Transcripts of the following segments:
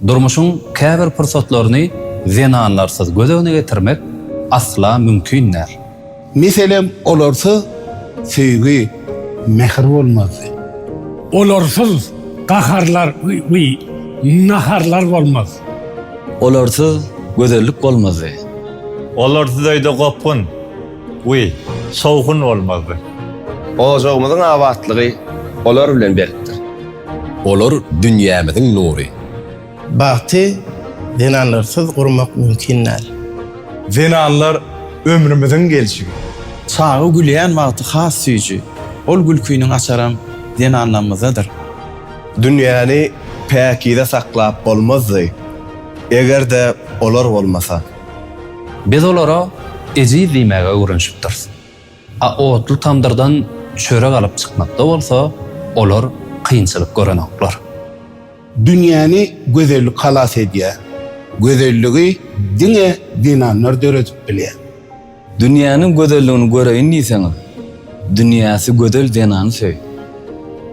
Durmuşyň käbir pursatlaryny zenanlarsyz göz öňüne getirmek asla mümkin däl. Meselem, olarsyz söýgi, mähir bolmazdy. Olarsyz gaharlar we naharlar bolmaz. Olarsyz gözellik bolmazdy. Olarsyz öýde gopgun we şowhun bolmazdy. Ojagymyzyň abatlygy olar bilen berkdir. Olar dünýämiziň nury. Bagty zenanlarsyz gurmak mümkin däl. Zenanlar ömrümiziň gelşigi. Çaga gülýän wagty has süýji. Ol gülkiniň açaram zenanlarymyzdadyr. Dünýäni päkize saklap bolmazdy, eger-de olar bolmasa. Biz olara ejiz diýmäge öwrenişipdiris. A otly tamdyrdan çörek alyp çykmakda bolsa olar kynçylyk görenoklar. Dünýäni gözellik halas edýär. Gözelligi diňe zenanlar döredip bilýär. Dünýäniň gözelligini göreýin diýseňiz, dünýäsi gözel zenany söý.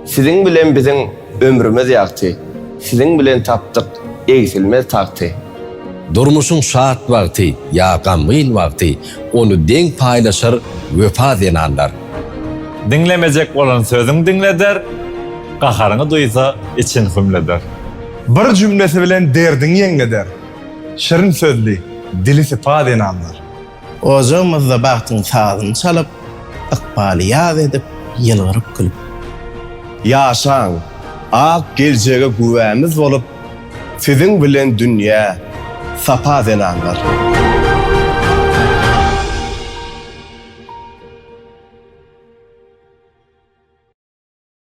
Siziň bilen biziň ömrümiz ýagty, Siziň bilen tapdyk egsilmez tagty. Durmuşyň şat wagty ýa gamgyn wagty ony deň paýlaşar wepa zenanlar. Diňlemejek bolan sözüň diňleder, Gaharyňy duýsa için hümleder. Bir jümlesi bilen derdiňi ýeňleder, Şirin sözli, dili sypa zenanlar. Ojagymyzda bagtyň sazyny çalyp, Ykbaly ýaz edip, ýylgyryp gülüp. Ýaşaň, ak geljege güwämiz bolup, Siziň bilen dünýä sapa zenanlar.